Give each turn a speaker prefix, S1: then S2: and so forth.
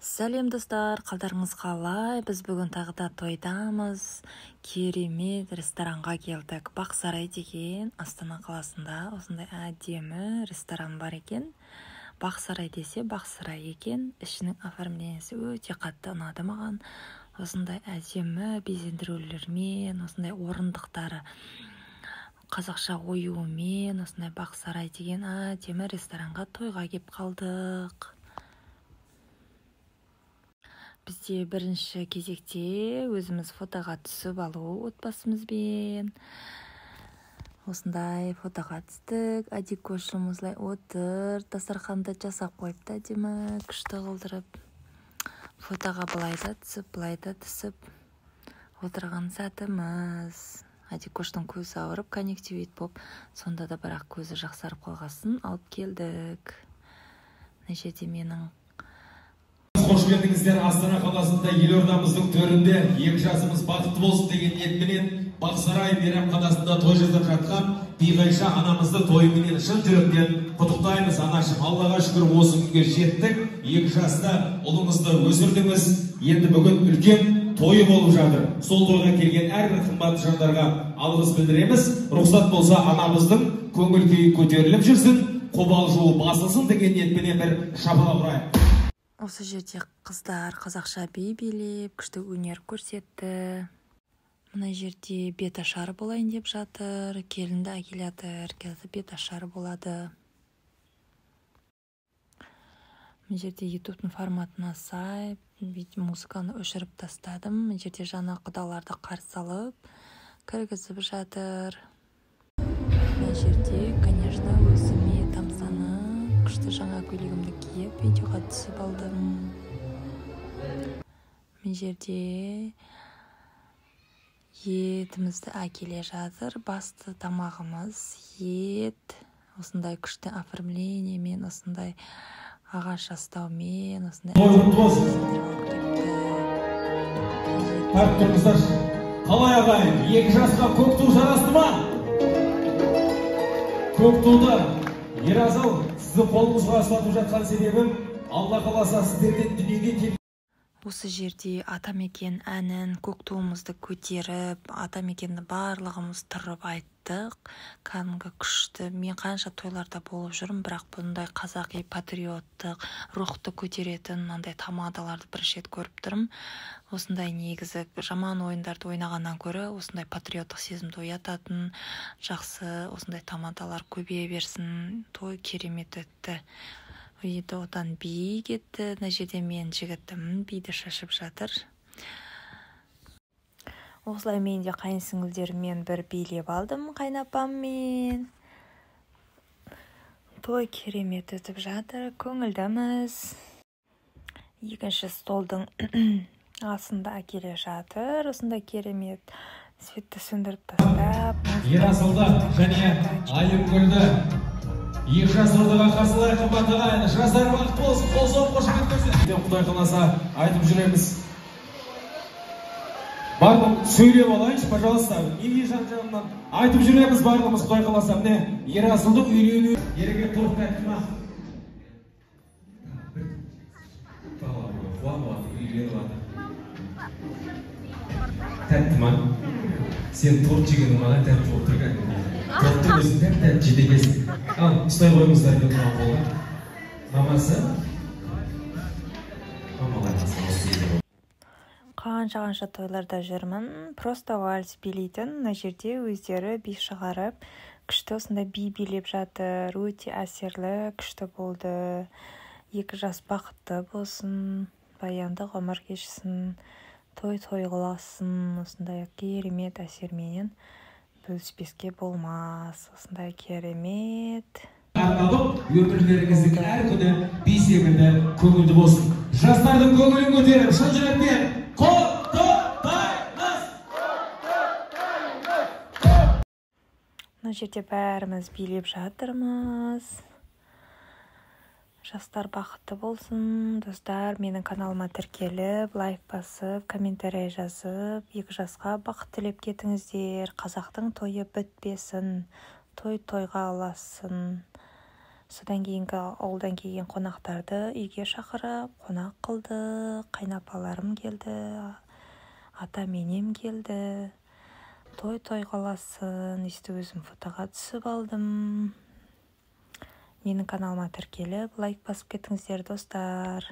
S1: Сәлем достар, қалдарыңыз қалай? Біз бүгін тағы да тойдамыз. Керемет ресторанға келдік. Бақсарай деген Астана қаласында осындай әдемі ресторан бар екен. Бақсарай десе Бақсарай екен. Ішінің оформлениесі өте қатты ұнады маған. Осындай әдемі безендірулермен, осындай орындықтары қазақша оюымен, осындай Бақсарай деген әдемі ресторанға тойға кеп қалдық. Бізде бірінші кезекте өзіміз фотоға түсіп алу отбасымызбен. Осындай фотоға түстік. Адикошым осылай отыр, дастарханды жасап қойыпты әдемі, күшті қылдырып. Фотоға былай да түсіп, былай да түсіп отырған сәтіміз. Адикоштың көзі ауырып, конъюнктивит болып, сонда да бірақ көзі жақсарып қалғасын алып келдік. Мына жерде менің.
S2: Қош келдіңіздер Астана қаласында елордамыздың төрінде екі жасымыз бақытты болсын деген ниетпенен Бақсарай мейрамханасында той жасап жатқан Биғайша анамызды тойыменен шын жүректен құттықтаймыз. Анашым, Аллаға шүкір, осы күнге жеттік. Екі жаста ұлыңызды өсірдіңіз. Енді бүгін үлкен тойы болып жатыр. Сол тойға келген әрбір қымбатты жандарға алғыс білдіреміз. Рұқсат болса, анамыздың көңіл күйі көтеріліп жүрсін, қобалжуы басылсын деген ниетпенен бір шапалақ ұрайық.
S1: Осы жерде қыздар қазақша би билеп, күшті өнер көрсетті. Мына жерде беташар болайын деп жатыр, келінді әкеле жатыр, қазір беташар болады. Мына жерде ютубтың форматына сай музыканы өшіріп тастадым. Мына жерде жаңа құдаларды қарсы алып, кіргізіп жатыр. Мына жерде, конечно, өзіме тамсанып, күшті жаңа көйлегімді киіп, видеоға түсіп алдым. Мына жерде етімізді әкеле жатыр. Басты тамағымыз ет. Осындай күшті оформлениемен, осындай ағаш астаумен, осындай.
S2: Той құтты болсын. Тартып тұрыңыздаршы. Қалай ағайын, екі жасқа көк ту жарасты ма? Көк туды Ерасыл, сізді қолыңызға ұстатып жатқан себебім, Алла қаласа сіздерден дүниеге келген.
S1: Осы жерде Атамекен әнін, көк туымызды көтеріп, Атамекенді барлығымыз тұрып айттық. Кәдімгі күшті. Мен қанша тойларда болып жүрмін, бірақ бұндай қазақи патриоттық рухты көтеретін мынандай тамадаларды бірінші рет көріп тұрмын. Осындай негізі жаман ойындарды ойнағаннан гөрі осындай патриоттық сезімді оятатын жақсы осындай тамадалар көбейе берсін. Той керемет өтті. Үйді отан би кетті. Мына жерде мен жігітім биді шашып жатыр. Осылай мен де қайын сіңілдеріммен бір билеп алдым қайынапаммен. Той керемет өтіп жатыр, көңілдіміз. Екінші столдың астында әкеле жатыр. Осындай керемет светті сөндіріп тастап.
S2: Ерасылды және Айымгүлді екі жас ортаға қарсылай, қымбатты ағайын. Жастар бақытты болсын, қол соғып қошемет көрсетіңіз. Құдай қаласа айтып жүреміз. Барлығым сөйлеп алайыншы, пожалуйста. Неге жан-жағымнан айтып жүреміз барлығымыз, Құдай қаласа. Міне Ерасылдың үйленуі. Ереке торт тәтті ма? Бала қуанып жатыр, үйленіп жатыр. Тәтті ма? Сен торт жегенің маған тәтті болып тұр кәдімгідей. Торттың өзін тәп-тәтті жейді екенсің. Ал, ұстай қойыңыздар мен мынау қолға. Мамасы? Мамаларыңыз.
S1: Қанша-қанша тойларда жүрмін, просто вальс билейтін. Мына жерде өздері би шығарып, күшті осындай би билеп жатыр. Өте әсерлі, күшті болды. Екі жас бақытты болсын, баянды ғұмыр кешсін, той той қыласын. Осындай керемет әсерменен бөліспеске болмас. Осындай керемет.
S2: Арналып, өмірлеріңіздің әр күні би секілді көңілді болсын. Жастардың көңілін көтеріп, шын жүрекпен құттықтаймыз!
S1: Мына жерде бәріміз билеп жатырмыз. Жастар бақытты болсын. Достар, менің каналыма тіркеліп, лайк басып, комментарий жазып, екі жасқа бақыт тілеп кетіңіздер. Қазақтың тойы бітпесін, той тойға ұлассын. Содан кейінгі ауылдан келген қонақтарды үйге шақырып, қонақ қылдық. Қайнапаларым келді, атам, енем келді. Той той қаласын. Өйстіп өзім фотоға түсіп алдым. Менің каналыма тіркеліп, лайк басып кетіңіздер, достар.